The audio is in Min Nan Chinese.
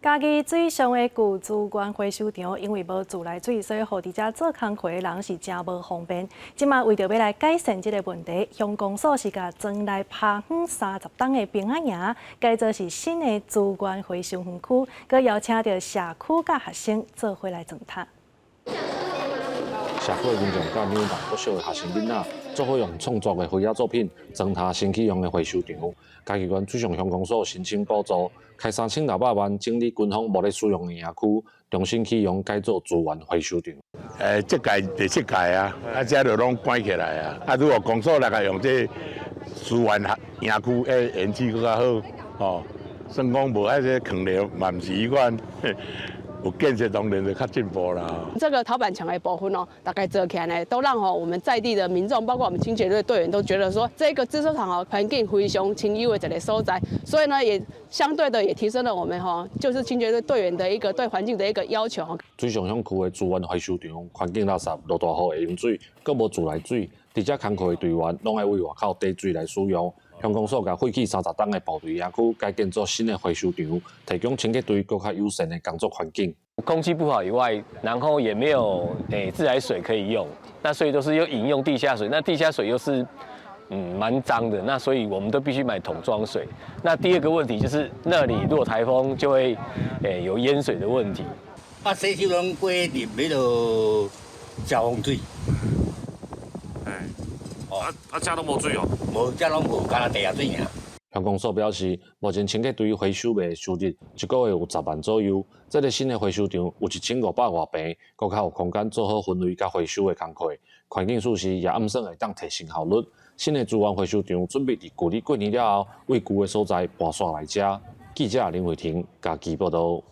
嘉義水上的舊資源回收場，因為無自來水，所以予佇遮做工課的人是誠無方便。這馬為著欲來改善這个問題，鄉公所是共莊內拋荒30冬的兵仔營，改造是新的資源回收園區，閣邀請著社區佮學生做伙來鑽塔。社區的民眾佮紐南國小的學生囡仔，做伙用創作的繪畫作品，鑽塔新啟用的回收場。嘉義縣水上鄉公所申請補助，開3600萬整理軍方無咧使用的營區，重新啟用改造資源回收場。這屆第七屆啊，啊，這就攏關起來啊。啊，如果公所來共用這資源營區，會延期閣較好。哦，算講無愛這囥咧，嘛毋是彼款。有建設當然就較進步啦。這個陶板牆的部分哦，大概做起來呢，都讓吼我們在地的民眾，包括我們清潔隊隊員都覺得說，這個資收場哦，環境非常清幽的一個所在，所以呢，也相對的也提升了我們吼，就是清潔隊隊員的一個對環境的一個要求。水上鄉區的資源回收場，環境垃圾，落大雨會淹水，閣無自來水，佇遮工課的隊員攏愛為外口提水來使用。鄉公所共廢棄30冬的部隊營區改建做新的回收場，提供清潔隊閣較友善的工作環境。空氣不好以外，然後也沒有自來水可以用，那所以都是又飲用地下水，那地下水又是蠻髒的，那所以我們都必須買桶裝水。那第二個問題就是那裡如果颱風就會有淹水的問題。啊，洗手攏過入彼个消防水。哦，啊，遮攏無水哦？無，遮攏無，干焦地下水爾。鄉公所表示，目前清潔隊回收的收入一個月有10萬左右。這个新的回收場有1500外坪，閣較有空間做好分類佮回收的工課。環境設施也暗算會當提升效率。新的資源回收場準備佇舊年過年了後，為舊的所在搬徙來遮。記者林慧婷嘉義報導。